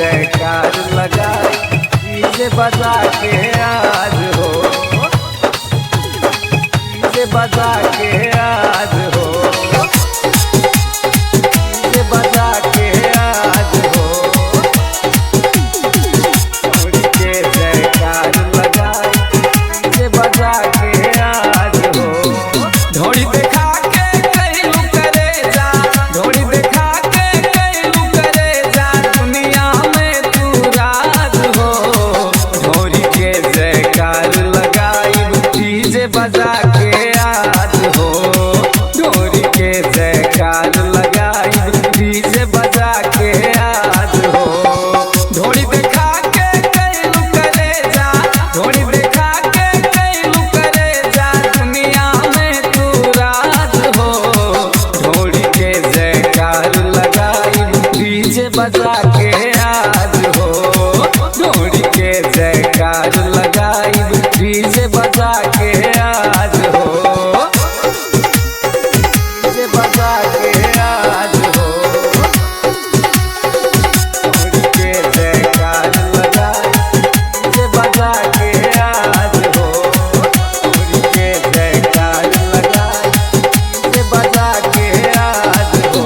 जयकार लगाई डीजे बजा के आज हो, डीजे बजा के आज हो, डीजे बजा के आज हो। ढोरी के जयकार लगाई डीजे बजा के आज हो। ढोरी देखा के कैलू करे जा, ढोरी देखा के कैलू करे जा, दुनिया में तू राज हो। ढोरी के जयकार लगाई डीजे बजा के आज हो। ढोरी के जयकार लगाई डीजे बजा के आज हो। ढोरी देखा के कैलू करे जा, ढोरी देखा के कैलू करे जा, दुनिया में तू राज हो। ढोरी के जयकार लगाई डीजे बजा के आज हो। ढोरी के जयकार लगाई डीजे बजा के आज हो। डीजे बजा के आज हो। ढोरी के जयकार लगाई डीजे बजा के आज हो। ढोरी के जयकार लगाई डीजे बजा के आज हो।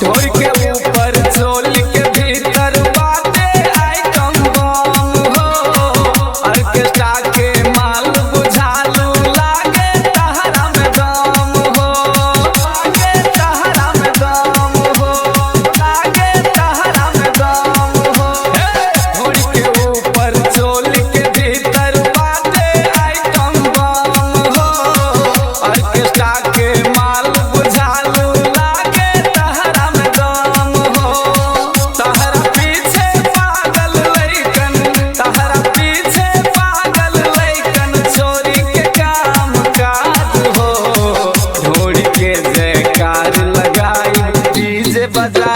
ढोरी के ऊपर चोली के भीतर बाटे आइटम बम हो। ऑर्केस्ट्रा के माल बुझालू लागे तहरा में दम हो, लागे तहरा में दम हो, लागे तहरा में दम हो। ढोरी के ऊपर चोली के भीतर बाटे आइटम बम हो। ऑर्केस्ट्रा के माल बुझालू लागे तहरा में दम हो। तहरा पीछे पागल लइकन, तहरा पीछे पागल लइकन, चोरी के काम काज हो। ढोरी के जयकार लगाई डीजे बजा